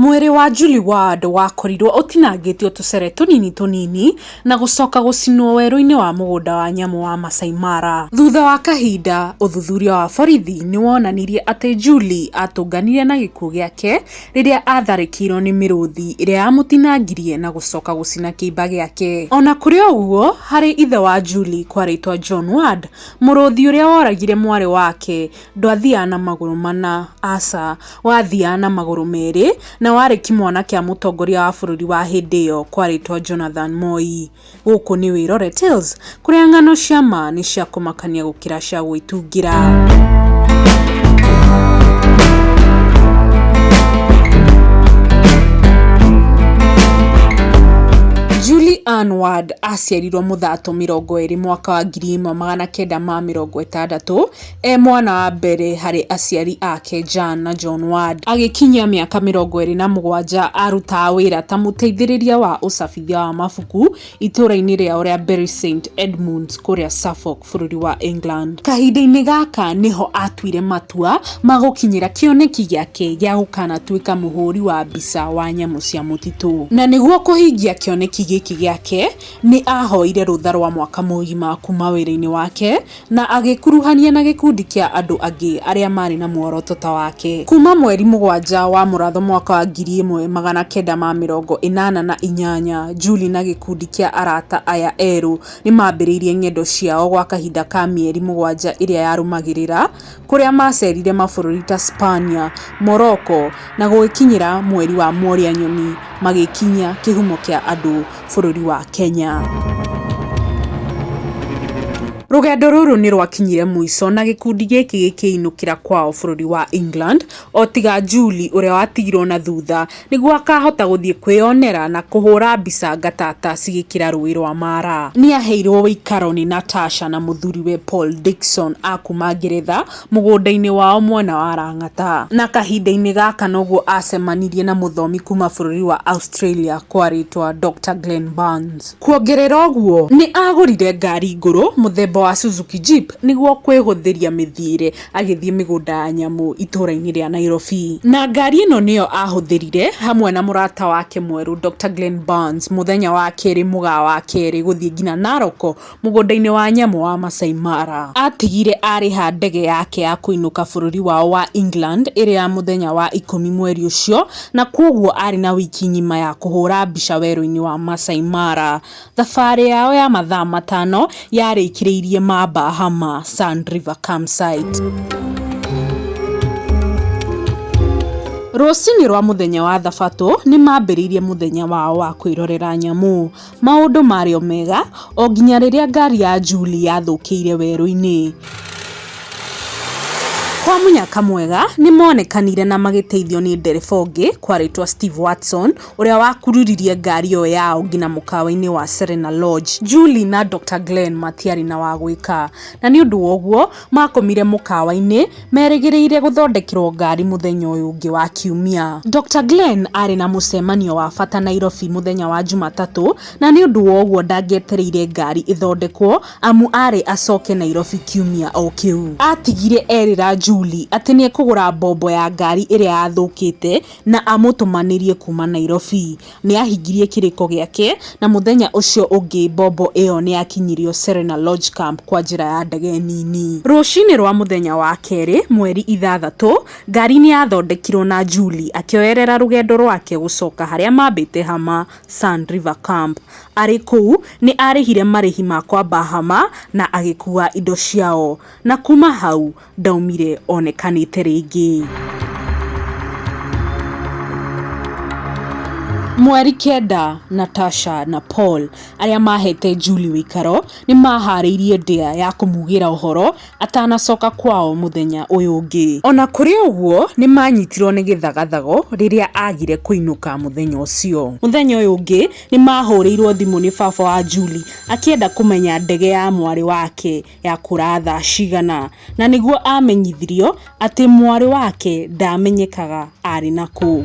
Mwĩrĩ wa Julie Ward wakorirwo ũtinangĩtio tũcere tũnini tũnini na gũcoka gũcinwo werũ-inĩ wa mũgũnda wa nyamũ wa Masai Mara. Thutha wa kahinda, ũthuthuria wa borithi nĩ wonanirie atĩ Julie atũnganire na gĩkuũ gĩake rĩrĩa atharĩkĩirwo nĩ mĩrũthi ĩrĩa yamũtinangirie na gũcoka gũcina kĩimba gĩake. Ona kũrĩ ũguo, harĩ ithe wa Julie kwarĩtwa John Ward, mũrũthi ũrĩa woragire mwarĩ wake ndwathiaga na magũrũ mana, aca, wathiaga na magũrũ merĩ na warĩ kĩmwana kĩa mũtongoria wa bũrũri wa hĩndĩ ĩyo kwarĩtwa Jonathan Moi. Gũkũ nĩ Wĩrore Tales, kũrĩa ng'ano cia ma nĩ cia kũmakania gũkĩra cia gwĩtungĩra. Julie Ann Ward aciarirwo Mũthatũ 20 mwaka wa 1960 e mwana wa mbere harĩ aciari ake Jan na John Ward. Agĩkinyia mĩaka 27 arutaga wĩra ta mũteithĩrĩria wa ũcabithia wa mabuku itũũra-inĩ rĩao rĩa Bury St Edmunds kũrĩa Suffolk bũrũri wa England. Kahinda-inĩ gaka nĩho atuire matua ma gũkinyĩra kĩoneki gĩake gĩa gũkanatuĩka mũhũri wa mbica wa nyamũ cia mũtitũ. Na nĩguo kũhingia kĩoneki gĩkĩ gĩake, nĩ ahoire rũtha rwa mwaka mũgima kuma wĩra-inĩ wake na agĩkuruhania na gĩkundi kĩa andũ angĩ arĩa marĩ na muoroto ta wake. Kuma mweri 7 wa Mũratho mwaka wa 1988, Julie na gĩkundi kĩa arata aya erũ nĩ mambĩrĩirie ng'endo ciao gwa kahinda ka mĩeri 7 ĩrĩa yarũmagĩrĩra, kũrĩa macerire mabũrũri ta Spania, Morocco na gũgĩkinyĩra mweri wa Mworia Nyoni magĩkinyia kĩhumo kĩa andũ bũrũri wa Kenya. Rũgendo rũrũ nĩ rwakinyire mũico na gĩkundi gĩkĩ gĩkĩinũkĩra kwao bũrũri wa England, o tiga Julie ũrĩa watigirwo na thutha nĩguo akahota gũthiĩ kwĩyonera na kũhũra mbica ngatata cigĩkĩra rũĩ rwa Mara. Nĩ aheirwo wĩikaro nĩ Natasha na mũthuriwe Paul Dixon a kuma Ngeretha mũgũnda-inĩ wao mwena wa Lang'ata. Na kahinda-inĩ gaka noguo acemanirie na mũthomi kuma bũrũri wa Australia kwarĩtwa Dr Glenn Burns. Kuongerera ũguo, nĩ agũrire ngari ngũrũ mũthemba wa Suzuki Jeep nĩguo kwĩhũthĩria mĩthiĩre agĩthiĩ mĩgũnda ya nyamũ itũũra-inĩ rĩa Nairobi. Na ngari ĩno nĩyo ahũthĩrire hamwe na mũrata wake mwerũ Dr Glenn Burns mũthenya wa kerĩ mũgaa wa kerĩ gũthiĩ nginya Narok mũgũnda-inĩ wa nyamũ wa Masai Mara. Atigire arĩha ndege yake ya kũinũka bũrũri wao wa England ĩrĩa ya mũthenya wa 10 mweri ũcio, na kwoguo arĩ na wiki ng'ima ya kũhũra mbica werũ-inĩ wa Masai Mara. Thabarĩ yao ya mathaa 5 yarĩkĩrĩirie mamba hama Sand River Campsite. Rũcinĩ rwa mũthenya wa Thabatũ nĩ mambĩrĩirie mũthenya wao wa kwĩrorera nyamũ. Maũndũ marĩ o mega o nginya rĩrĩa ngari ya Julie yathũkĩire werũ-inĩ. Kwa mũnyaka mwega nĩ monekanire na magĩteithio nĩ ndereba ũngĩ kwarĩtwa Steve Watson ũrĩa wakururirie ngari ĩyo yao nginya mũkawa-inĩ wa Serena Lodge. Julie na Dr Glenn matiarĩ na wa gwĩka na nĩ ũndũ wa ũguo makomire mũkawa-inĩ merĩgĩrĩire gũthondekerwo ngari mũthenya ũyũ ũngĩ wa Kiumia. Dr Glenn arĩ na mũcemanio wa bata Nairobi mũthenya wa Jumatatũ na nĩ ũndũ wa ũguo ndangĩetereire ngari ĩthondekwo amu arĩ acoke Nairobi kiumia o kĩu. Atigire erĩra Julie atĩ nĩ ekũgũra mbombo ya ngari ĩrĩa yathũkĩte na amũtũmanĩrie kuma Nairobi. Nĩ ahingirie kĩrĩko gĩake na mũthenya ũcio ũngĩ mbombo ĩyo nĩ yakinyirio Serena Lodge Camp kwa njĩra ya ndege nini. Rũcinĩ rwa mũthenya wa kerĩ mweri 6, ngari nĩ yathondekirwo na Julie akĩoerera rũgendo rwake gũcoka harĩa mambĩte hama Sand River Camp. Arĩ kũu nĩ arĩhire marĩhi ma kwamba hama na agĩkua indo ciao, na kuma hau ndaumire onekanĩte rĩngĩ. Mweri 9, Natasha na Paul arĩa mahete Julie wĩikaro nĩ maharĩirie ndĩa ya kũmugĩra ũhoro atanacoka kwao mũthenya ũyũ ũngĩ. Ona kũrĩ ũguo nĩ manyitirwo nĩ gĩthagathago rĩrĩa agire kũinũka mũthenya ũcio. Mũthenya ũyũ ũngĩ nĩ mahũrĩirwo thimũ nĩ baba wa Julie akĩenda kũmenya ndege ya mwarĩ wake ya kũra thaa cigana, na nĩguo amenyithirio atĩ mwarĩ wake ndamenyekaga arĩ na kũ.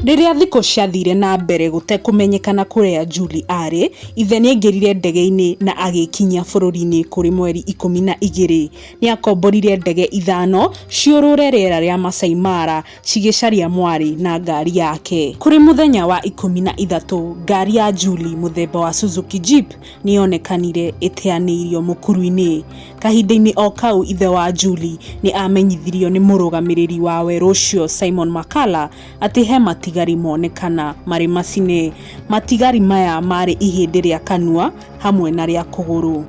Rĩrĩa thikũ ciathire na mbere gũtekũmenyekana kũrĩa Julie arĩ, ithe nĩaingĩrire ndege-inĩ na agĩkinyia bũrũri-inĩ kũrĩ mweri 12. Nĩakomborire ndege 5 ciũrũre rĩera rĩa Masai Mara cigĩcaria mwarĩ na ngari yake. Kũrĩ mũthenya wa 13, ngari ya Julie mũthemba wa Suzuki Jeep nĩyonekanire ĩteanĩirio mũkuru-inĩ. Kahinda-inĩ o kau ithe wa Julie nĩ amenyithirio nĩ mũrũgamĩrĩri wa werũ ũcio Simon Makala atĩ he matigari monekana marĩ macine. Matigari maya marĩ ihĩndĩ rĩa kanua hamwe na rĩa kũgũrũ.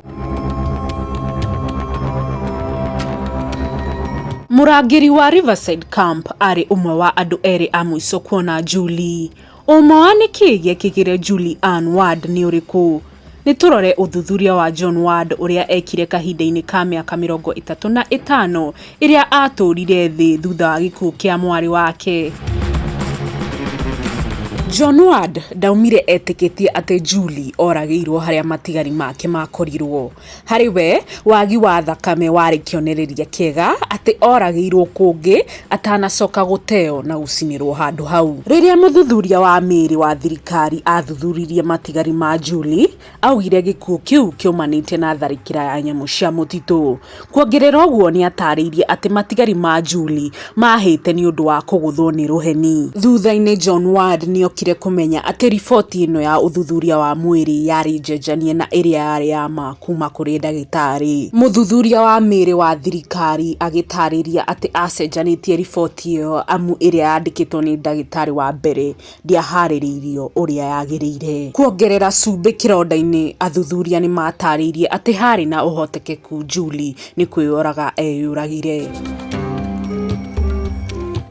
Mũrangĩri wa Riverside Camp arĩ ũmwe wa andũ erĩ a mũico kuona Julie. Ũma wa nĩkĩĩ gĩekĩkire Julie Ann Ward nĩ ũrĩkũ? Nĩ tũrore ũthuthuria wa John Ward ũrĩa ekire kahinda-inĩ ka mĩaka 35 ĩrĩa atũrire thĩ thutha wa gĩkuũ kĩa mwarĩ wake. John Ward ndaumire etĩkĩtie atĩ Julie oragĩirwo harĩa matigari make makorirwo. Harĩ we, wagi wa thakame warĩ kĩonereria kĩega atĩ oragĩirwo kũngĩ atanacoka gũteo na gũcinĩrwo handũ hau. Rĩrĩa mũthuthuria wa mĩĩrĩ wa thirikari athuthuririe matigari ma Julie, augire gĩkuũ kĩu kĩaumanĩte na tharĩkĩra ya nyamũ cia mũtitũ. Kuongerera ũguo nĩatarĩirie atĩ matigari ma Julie mahĩte nĩ ũndũ wa kũgũthwo nĩ rũheni. Thutha-inĩ John Ward nĩokire kũmenya atĩ riboti ĩno ya ũthuthuria wa mwĩrĩ yarĩ njenjanie na ĩrĩa yarĩ ya ma kuma kũrĩ ndagĩtarĩ. Mũthuthuria wa mĩĩrĩ wa thirikari agĩtarĩria atĩ acenjanĩtie riboti ĩyo amu ĩrĩa yandĩkĩtwo nĩ ndagĩtarĩ wa mbere ndĩaharĩrĩirio ũrĩa yagĩrĩire. Kuongerera cumbĩ kĩronda-inĩ, athuthuria nĩmatarĩirie atĩ harĩ na ũhotekeku Julie nĩ kwĩyũraga eyũragire.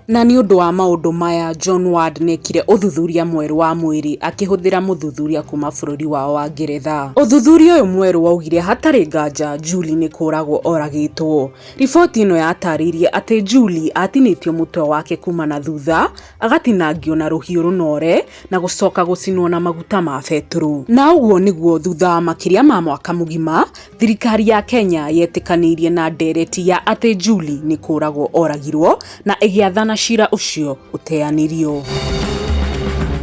Na nĩ ũndũ wa maũndũ maya, John Ward nĩekire ũthuthuria mwerũ wa mwĩrĩ akĩhũthĩra mũthuthuria kuma bũrũri wao wa Ngeretha. Ũthuthuria ũyũ mwerũ waugire hatarĩ nganja Julie nĩ kũragwo oragĩtwo. Riboti ĩno yatarĩirie atĩ Julie atinĩtio mũtwe wake kuma na thutha, agatinangio na rũhiũ rũnore na gũcoka gũcinwo na maguta ma betũrũ. Na ũguo nĩguo thutha wa makĩria ma mwaka mũgima, thirikari ya Kenya yetĩkanĩirie na ndereti ya atĩ Julie nĩ kũragwo oragirwo na ĩgĩathana cira ũcio ũteanĩrio.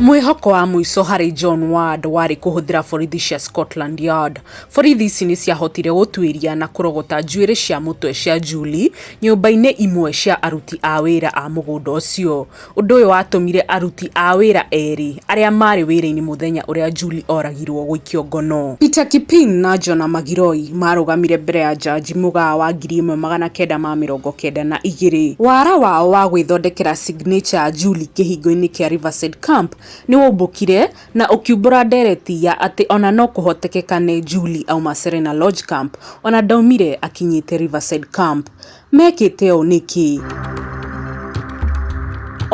Mwĩhoko wa mũico harĩ John Ward warĩ kũhũthĩra borithi cia Scotland Yard. Borithi ici nĩ ciahotire gũtuĩria na kũrogota njuĩrĩ cia mũtwe cia Julie nyũmba-inĩ imwe cia aruti a wĩra a mũgũnda ũcio. Ũndũ ũyũ watũmire aruti a wĩra erĩ arĩa marĩ wĩra-inĩ mũthenya ũrĩa Julie oragirwo gũikio ngono. Peter Kipin na Jonah Magiroi marũgamire mbere ya jaji mũgaa wa 1992. Wara wao wa gwĩthondekera signature ya Julie kĩhingo-inĩ kĩa Riverside Camp nĩ waumbũkire na ũkiumbũra ndereti ya atĩ ona no kũhotekekane Julie auma Serena Lodge Camp ona ndaumire akinyĩte Riverside Camp. Mekĩte ũũ nĩkĩ?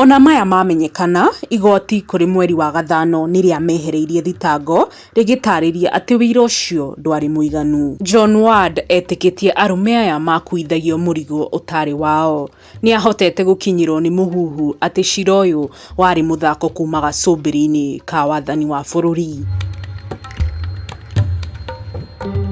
Ona maya mamenyekana, igoti kũrĩ mweri wa gathano nĩ rĩamehereirie thitango rĩgĩtarĩria atĩ ũira ũcio ndwarĩ mũiganu. John Ward etĩkĩtie arũme aya makuithagio mũrigo ũtarĩ wao. Nĩahotete gũkinyĩrwo nĩ mũhuhu atĩ cira ũyũ warĩ mũthako kuma gacũmbĩrĩ-inĩ ka wathani wa bũrũri.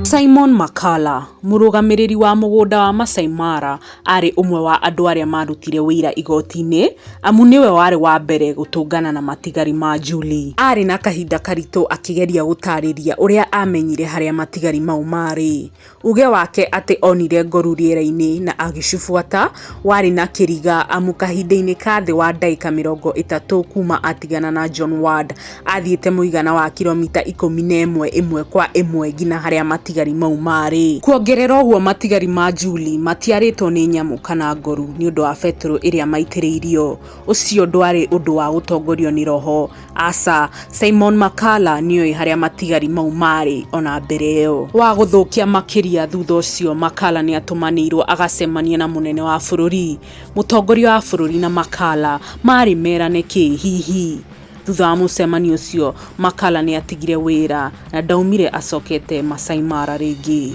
Simon Makala, mũrũgamĩrĩri wa mũgũnda wa Masai Mara, arĩ ũmwe wa andũ arĩa marutire ũira igoti-inĩ, amu nĩwe warĩ wa mbere gũtũngana na matigari ma Julie. Arĩ na kahinda karitũ akĩgeria gũtarĩria ũrĩa amenyire harĩa matigari mau marĩ. Uge wake atĩ onire ngoru rĩera-inĩ na agĩcibuata warĩ na kĩriga amu kahinda-inĩ ka thĩ wa ndagĩka 30 kuma atigana na John Ward athiĩte mũigana wa kilomita 11 ĩmwe kwa ĩmwe nginya harĩa matigari mau marĩ. Kuongerera ũguo matigari ma Julie matiarĩtwo nĩ nyamũ kana ngoru nĩũndũ wa betũrũ ĩrĩa maitĩrĩirio. Ũcio ndwarĩ ũndũ wa gũtongorio nĩ roho. Aca, Simon Makala nĩoĩ harĩa matigari mau marĩ ona mbere ĩyo. Wa gũthũkia makĩria thutha ũcio Makala nĩatũmanĩirwo agacemanie na mũnene wa bũrũri. Mũtongoria wa bũrũri na Makala marĩ merane kĩ hihi? Thutha wa mũcemanio ũcio Makala nĩatigire wĩra na ndaumire acokete Masai Mara rĩngĩ.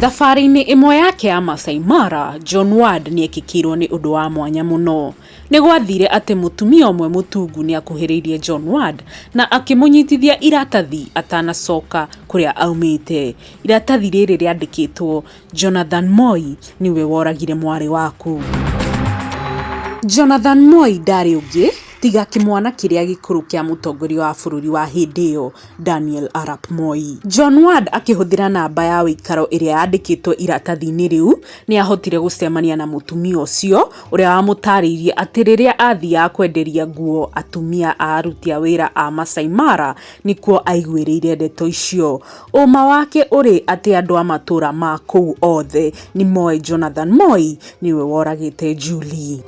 Thabarĩ-inĩ ĩmwe yake ya Masai Mara, John Ward nĩekĩkĩirwo nĩ ũndũ wa mwanya mũno. Nĩ gwathire atĩ mũtumia ũmwe mũtungu nĩ akuhĩrĩirie John Ward na akĩmũnyitithia iratathi atanacoka kũrĩa aumĩte. Iratathi rĩrĩ rĩandĩkĩtwo, Jonathan Moi nĩwe woragire mwarĩ waku. Jonathan Moi ndarĩ ũngĩ tiga kĩmwana kĩrĩa gĩkũrũ kĩa mũtongoria wa bũrũri wa hĩndĩ ĩyo Daniel Arap Moi. John Ward akĩhũthĩra namba ya ũikaro ĩrĩa yandĩkĩtwo iratathi-inĩ rĩu nĩ ahotire gũcemania na mũtumia ũcio ũrĩa wamũtarĩirie atĩ rĩrĩa athiaga kwenderia nguo atumia a aruti a wĩra a Masai Mara nĩkuo aiguĩrĩire ndeto icio. Ũma wake ũrĩ atĩ andũ a matũra ma kũu othe nĩ moĩ Jonathan Moi nĩwe woragĩte Julie.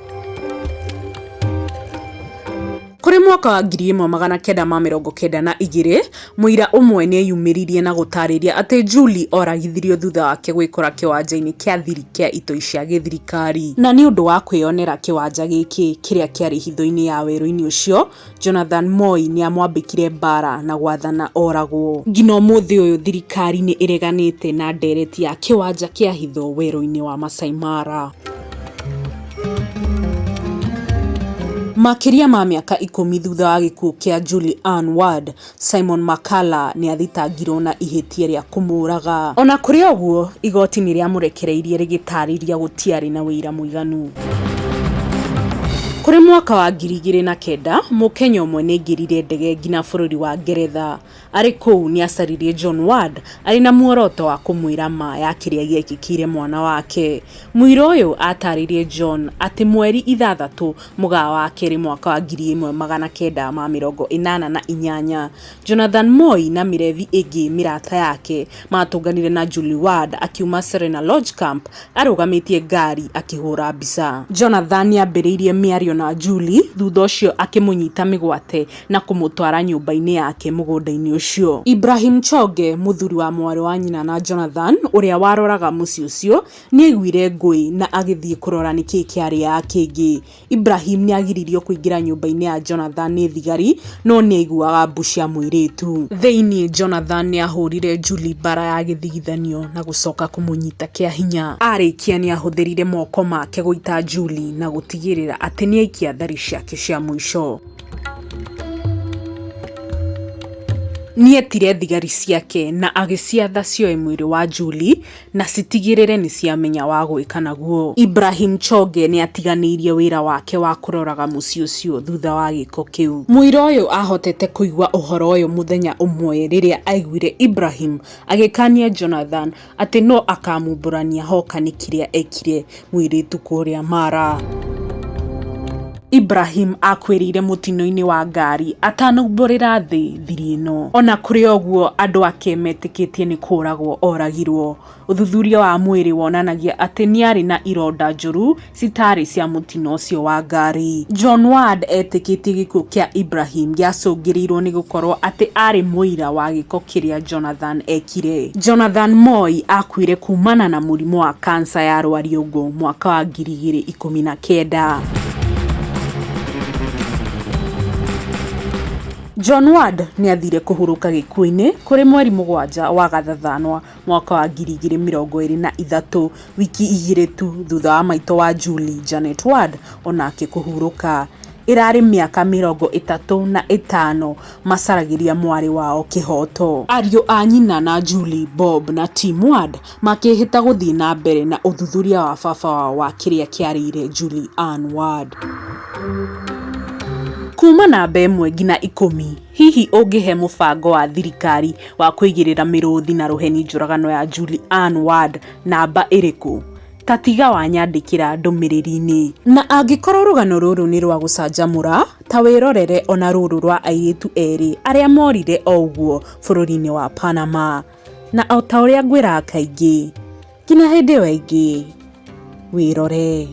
Kũrĩ mwaka wa 1992, mũira ũmwe nĩeyumĩririe na gũtarĩria atĩ Julie oragithirio thutha wake gwĩkora kĩwanja-inĩ kĩa thiri kĩa itoi cia gĩthirikari. Na nĩ ũndũ wa kwĩyonera kĩwanja gĩkĩ kĩrĩa kĩarĩ hitho-inĩ ya werũ-inĩ ũcio, Jonathan Moi nĩamwambĩkire mbara na gwathana oragwo. Nginya ũmũthĩ ũyũ thirikari nĩ ĩreganĩte na ndereti ya kĩwanja kĩa hitho werũ-inĩ wa Masai Mara. Makĩria ma mĩaka 10 thutha wa gĩkuũ kĩa Julie Ann Ward, Simon Makala nĩ athitangirwo na ihĩtia rĩa kũmũraga. Ona kũrĩ ũguo, igoti nĩ rĩamũrekereirie rĩgĩtarĩria gũtiarĩ na ũira mũiganu. Kũrĩ mwaka wa 2009, Mũkenya ũmwe nĩ aingĩrire ndege nginya bũrũri wa Ngeretha. Arĩ kũu nĩ acaririe John Ward arĩ na muoroto wa kũmwĩra ma ya kĩrĩa gĩekĩkĩire mwana wake. Mũira ũyũ atarĩirie John atĩ mweri 6 Mũgaa wa kerĩ mwaka wa 1988, Jonathan Moi na mĩrebi ĩngĩ mĩrata yake matũnganire na Julie Ward akiuma Serena Lodge Camp arũgamĩtie ngari akĩhũra mbica. Jonathan nĩambĩrĩirie mĩario na Julie thutha ũcio akĩmũnyita mĩgwate na kũmũtwara nyũmba-inĩ yake mũgũnda-inĩ ũcio. Ibrahim Choge, mũthuri wa mwarĩ wa nyina na Jonathan ũrĩa waroraga mũciĩ ũcio, nĩaiguire ngũĩ na agĩthiĩ kũrora nĩkĩĩ kĩarĩaga kĩngĩ. Ibrahim nĩagiririo kũingĩra nyũmba-inĩ ya Jonathan nĩ thigari no nĩaiguaga mbu cia mũirĩtu. Thĩinĩ Jonathan nĩahũrire Julie mbara ya gĩthigithanio na gũcoka kũmũnyita kĩa hinya. Arĩkia nĩahũthĩrire moko make gũita Julie na gũtigĩrĩra atĩ nĩaikia thari ciake cia mũico. Nĩetire thigari ciake na agĩciatha cioe mwĩrĩ wa Julie na citigĩrĩre nĩciamenya wa gwĩka naguo. Ibrahim Choge nĩatiganĩirie wĩra wake wa kũroraga mũciĩ ũcio thutha wa gĩko kĩu. Mũira ũyũ ahotete kũigua ũhoro ũyũ mũthenya ũmwe rĩrĩa aiguire Ibrahim agĩkania Jonathan atĩ no akamumbũrania hoka nĩ kĩrĩa ekire mũirĩtu kũrĩa Mara. Ibrahim akuĩrĩire mũtino-inĩ wa ngari atanaumbũrĩra thĩ thiri ĩno. Ona kũrĩ ũguo andũ ake metĩkĩtie nĩ kũragwo oragirwo. Ũthuthuria wa mwĩrĩ wonanagia atĩ nĩarĩ na ironda njũru citarĩ cia mũtino ũcio wa ngari. John Ward etĩkĩtie gĩkuũ kĩa Ibrahim gĩacũngĩrĩirwo nĩ gũkorwo atĩ arĩ mũira wa gĩko kĩrĩa Jonathan ekire. Jonathan Moi akuire kumana na mũrimũ wa kansa ya rwariũngũ mwaka wa 2019. John Ward nĩathire kũhurũka gĩkuũ-inĩ kũrĩ mweri 7 wa Gathathanwa mwaka wa 2023, wiki 2 tu thutha wa maitũ wa Julie, Janet Ward, onake kũhurũka. Ĩrarĩ mĩaka 35 macaragĩria mwarĩ wao kĩhoto. Ariũ a nyina na Julie, Bob na Tim Ward makĩhĩta gũthiĩ na mbere na ũthuthuria wa baba wao wa kĩrĩa kĩarĩire Julie Ann Ward. Kuma namba 1 nginya 10, hihi ũngĩhe mũbango wa thirikari wa kũigĩrĩra mĩrũthi na rũheni njũragano ya Julie Ann Ward namba ĩrĩkũ? Ta tiga wanyandĩkĩra ndũmĩrĩri-inĩ. Na angĩkorwo rũgano rũrũ nĩ rwa gũcanjamũra, ta wĩrorere ona rũrũ rwa airĩtu erĩ arĩa morire o ũguo bũrũri-inĩ wa Panama. Na o ta ũrĩa ngwĩraga kaingĩ, nginya hĩndĩ ĩyo ĩngĩ, wĩrore.